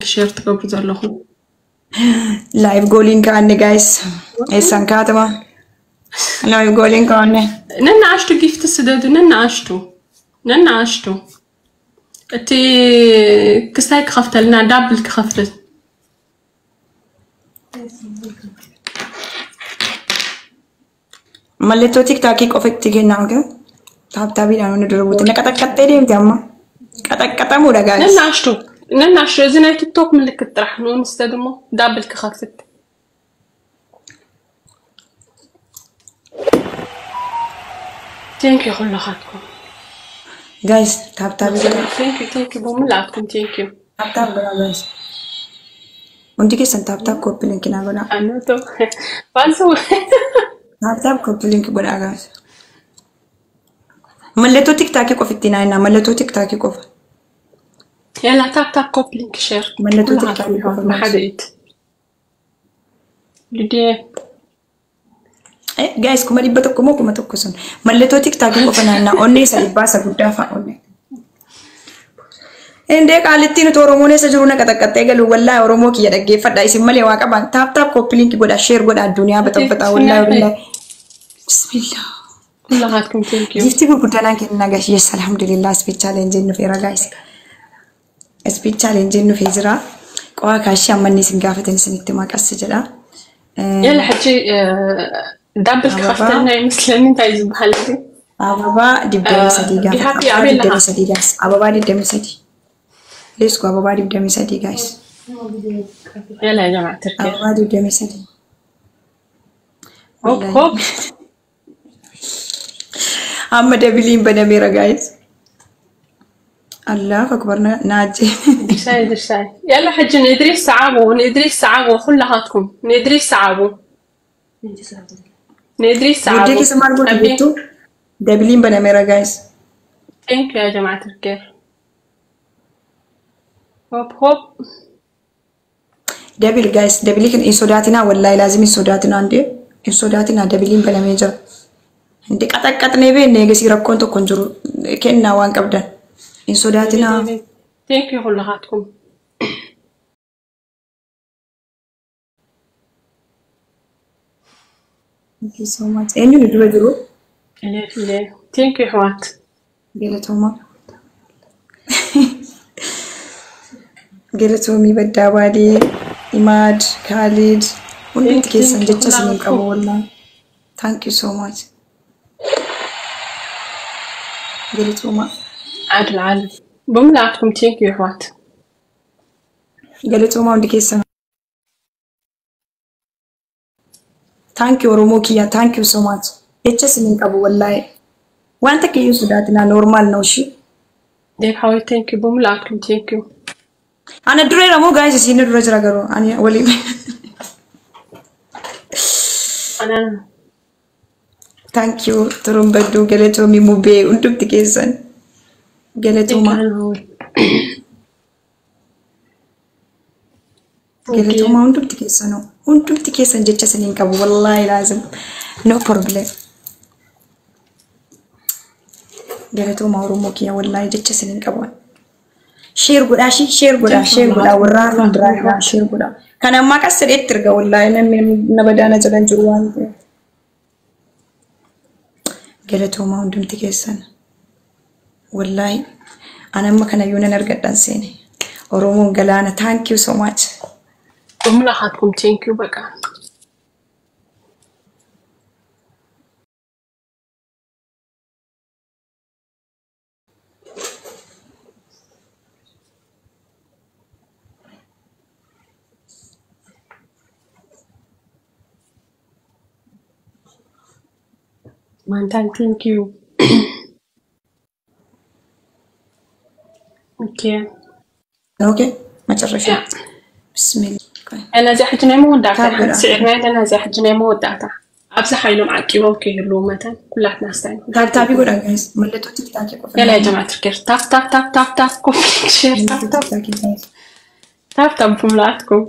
Share ትገብሩ ዘለኹም። Live goaliin kaa'anne, guys. Eessaan kaatama? Live goaliin kaa'anne. ነናኣሽቱ gift ስደዱ፣ ነናኣሽቱ ነናኣሽቱ። እቲ ክስታይ ክኸፍተልና፣ double ክኸፍት። Mallattoo TikTokii qofa itti kennaa, okay? Tap tapiidhaan hunda dura buute. Na qaxaqqaxxee deemte amma. Qaxaqqaxamuudha, guys. ነናኣሽቱ ነናኣሽቱ፣ እዚ ናይ TikTok ምልክት ጥራሕ ንኡ ንስተ ድሞ double ክኸፍት። Thank you ኩላኻትኩም። Guys, tap tapii godhaa. Thank you, thank you ብሙላእትኩም, thank you. Tap tap godhaa, guys. Hundi keessan tap tap, copy link naa godhaa. ኣነቶ ባንሱ። Tap tap, copy link godhaa, guys. Mallattoo TikTokii qofa itti naa kennaa. Mallattoo TikTokii qofa. يلا tap tap, copy link, share. Mallattoo ኩላኻትኩም TikTokii qofa. ብሓደ ኢድ ልድየ። Guys, 100,000 moo 1,000 sun? Mallattoo TikTokii qofa naannaa onnee isa dhibbaa isa guddaa fa'a onnee. Indee qaalittiin utuu Oromoon eessa jiru na qaxaqqaxxee galu. Wallaahi Oromoo kiyya dhaggeeffadha, isin malee waa qaban. Tap tap, copy link godha, share godha, addunyaa baxabbaxaa, wallaahi wallaahi. Bismillah. ኩላኻትኩም thank you. Giftii gurguddaa naan kenna, guys. Yes, alhamdulillah, speed challenge dhufeera, guys. Speed challenge dhufee jira. Qawaa kaashii amma inni isin gaafatan isinitti maqassi jedha. يلا ሕጂ double ክኸፍተልና ይመስለኒ። እንታይ እዩ ዝበሃል እዚ? Ababaa 23 gaafata. ቢሃፒ Ababaa ኣበይ ኣለኻ? 23, guys. Ababaa 23. Let's go, ababaa 23, guys. يلا يا جماعة الخير. Ababaa 23. هوب هوب. Amma doubleiin banameera, guys. Allahu akbar, naajee. ድርሳይ ድርሳይ። يلا ሕጂ ንእድሪስ ሰዓቡ፣ ንእድሪስ ሰዓቡ፣ ኩላኻትኩም ንእድሪስ ሰዓቡ፣ ንእድሪስ ሰዓቡ። Booddee keessa maal godhu ኣቢ jettu? Doubleiin banameera, guys. Thank you يا جماعة الخير. هوب هوب. Double, guys, doubleii kan hin sodaatinaa, wallaahi laazim hin sodaatinaa, indee hin sodaatinaa, doubleiin banamee jira. Hindi qaxaqqaxnee beekne eegasii rakkoon tokko hin jiru, kennaa waan qabdan. Hin sodaatinaa. Thank you ኩላኻትኩም። Thank you so much. Eenyu nu dura jiru? Thank you ኣሕዋት። Galatooma. Galatoomii baddaa baadii, Imaad, Khalid, hundumti keessan jecha isiniin qabu, wallaahi. Thank you so much. Galatooma. ዓድል ዓለም ብሙላእትኩም thank you ኣሕዋት። Galatooma hundi keessan. Thank you Oromoo kiyya, thank you so much. Jecha isiniin qabu, wallaahi. Waan takka iyyuu sodaatinaa, normal ነው እሺ። ዴቭ ሓወይ thank you ብሙላእትኩም, thank you. Ana dureera moo, guys, isin dura jira garuu ani waliin. ኣነ Thank you turumbaduu, galatoomii mubee, hundumti keessan. Galatooma. Galatooma hundumti keessanuu. Hundumti keessan jecha isiniin qabu, wallaahi laazim. No problem. Galatooma Oromoo kiyya, wallaahi jecha isiniin qabu. Share godhaa shi, share godhaa, share godhaa, warra hafan biraa irraa share godhaa. Kan ammaa qas sadheetti erga, wallaahi namni na badaana jalan jiru waan ta'eef. Galatooma hundumti keessan. Wallaahi ani amma kanayyuu nan argadhan seene. Oromoon galaana, thank you so much. ብሙላእትኩም thank you በቃ። ማንታን thank you, okay. Okay መጨረሻ ብስሚላ። ነዚ ሕጂ ናይ መወዳእታ ሓንቲ ስዒርና ኣለና። እዚኣ ሕጂ ናይ መወዳእታ ኣብዚ ሓይሎም ዓቂቦም ከይህልው መተን ኩላትና ስታይ። Tap tapii godhaa, guys, mallattoo TikTokii qofa. يلا يا جماعة الخير, tap tap tap tap tap, copy, share, tap tap. TikTokii, guys. Tap tap ብሙላእትኩም።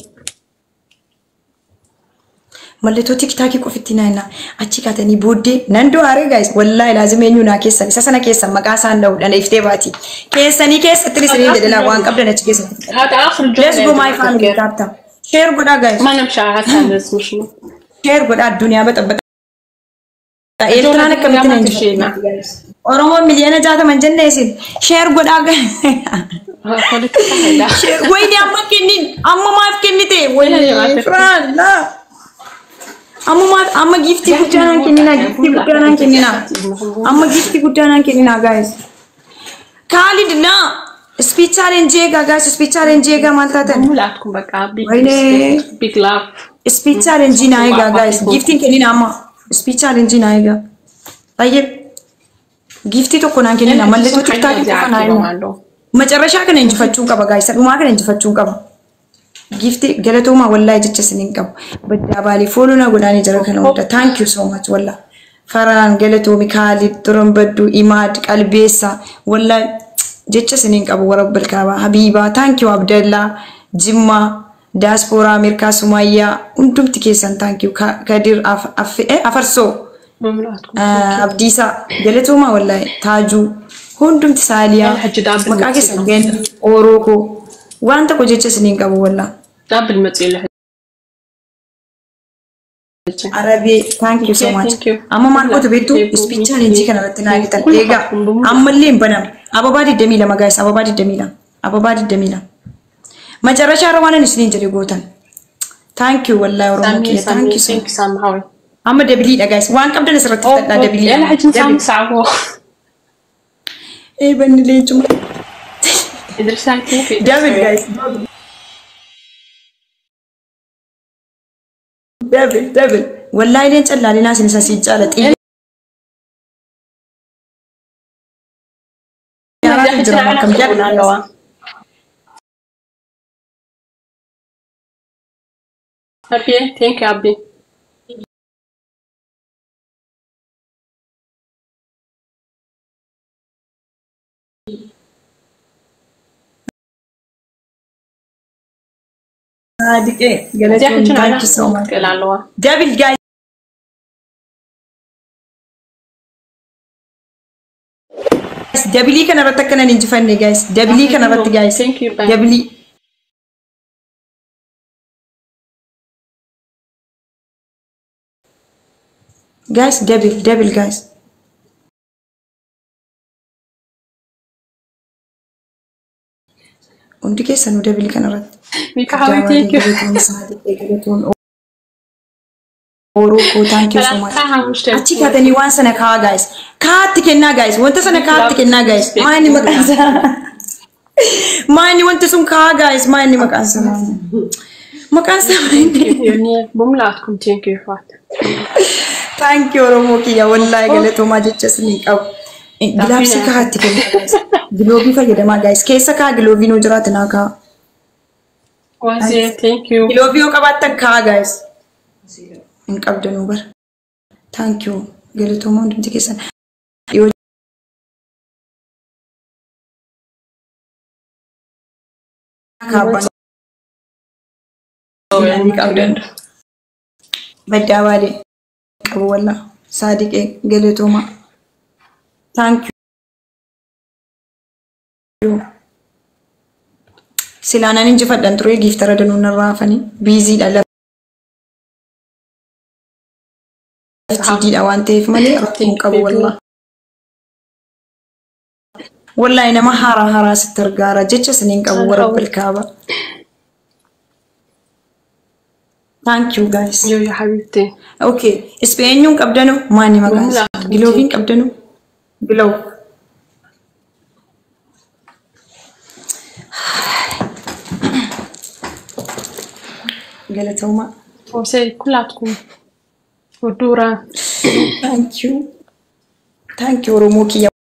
Mallattoo tiktaakii qofitti naa hinnaa. Achi kaatanii booddee nan du'aaree guys. Wallaahi laazima eenyu naa keessan isa sana keessan maqaa isaan dha'uudhaan iftee baati. Keessanii keessatti isiniin jedhe waan qabdan achi keessatti. هذا آخر Let's جولة go يا my جماعة family الخير. tap tap. Share godhaa guys. ما نمشي على هذا مش Share godhaa addunyaa baxabaxa. الجولة Eertiraan دي akkamittiin ما na تمشينا. injifatti guys. Oromoon miliyoona 60 jenne isin. Share godhaa guys. بوليتيكا هيدا. Wayni amma kennin amma maaf kennite يا جماعة wayni الخير. Firaan laa. Amma maaf amma giiftii guddaa naan kenninaa giiftii guddaa naan kenninaa. Amma giiftii guddaa naan kenninaa guys. Kaalid naa speech challenge eegaa guys speech challenge eegaa maal taatan? مولاتكم بقى بيج Wayne بيج لاف. speech challenge naa eegaa guys giiftiin kenninaa amma speech challenge naa eegaa. Tayyib giiftii tokko naan kenninaa mallattoo tiktaakii qofa naa himaa. Macarrashaa kana injifachuu qaba guys dhumaa kana injifachuu qaba. Giiftii galatoomaa wallaahi jecha isiniin qabu. Baddaa baalee fooloo na godhaanii jira kana hunda. Thank you so much wallaahi. Faraan galatoomi Kaalid Turambadduu Imaad Qalbeessa wallaahi jecha isiniin qabu warra Bilkaabaa Habiibaa thank you Abdallaa Jimmaa Daaspooraa Ameerikaa Sumayyaa hundumti keessan thank you Kadir Afarsoo ممنوعتكم. Abdiisaa galatoomaa wallaahi Taajuu hundumti Saaliyaa maqaa keessan geenyu Ooroo koo waan tokko jecha isiniin qabu wallaahi. دابل متي Arabee thank you so Okay, much. thank you. Amma maal gootu beektu speech challenge kana irratti naa eegatan. Eegaa ammallee hin banamu. Ababaa 22 guys ababaa 22 ababaa 22. Macarrashaa irra waan ani isiniin jedhe gootan. Thank you wallaahi Oromoo kiyya thank you so much. سامحوي. Amma dabiliidha guys waan qabdan asirratti fudhadhaa dabiliidha. يلا حج نسام سعبو. Ee banni leencuma. إدريس thank you. Double guys. Double double. Wallaahi leenca laalinaa isin isa siin caala xiyya. يلا Jira akkam jedhu. أبي thank you أبي. Saadiqee galatoon thank you so much. Double guys. Dabilii kana irratti akka nan injifanne guys. Dabilii kana irratti guys. Thank you, bye. Dabilii. Guys, double, double guys. Hundi keessanuu dabilii kana irratti. Mika hawi thank you. Saadiqee galatoon Ooroo koo thank you so much. Achi kaatanii waan sana kaa'aa guys. Kaatti kennaa guys. Wanta sana kaatti kennaa guys. Maa inni maqaan isaa? Maa inni wanti sun kaa'aa guys. Maa inni maqaan isaa? Maqaan isaa maa inni? بملاتكم thank you فات. Thank you Oromoo kiyya wallaahi galatoomaa jecha isinii qabu. Gilaabsii kaatti kennaa guys. Giloobii fayyadamaa guys. Keessa kaa giloobii nuu jiraate naa kaa. Wazi thank you. Giloobii yoo qabaattan kaa guys. Hin qabdanuu bara. Thank you galatoomaa hundumti keessan. Yoo kaabbaan qabdan. Baddaa baalee qabu wallaa. Saadiqee galatoomaa. Thank you. Silaa nan injifadhan ture giiftara danuun narraa hafanii biiziidha laftiidha waan ta'eef malee rakkoo hin qabu wallaa. Wallaahi nama haaraa haaraa sitti argaara jecha isiniin qabu warra bilkaaba. Thank you guys. Yo يا حبيبتي. Okay, ispeenyuun qabdanu maani maqaan isaa? Giloobiin qabdanu? Gilow. Galatooma. وسي كلاتكم ودورة. Thank you. Thank you Oromoo kiyya.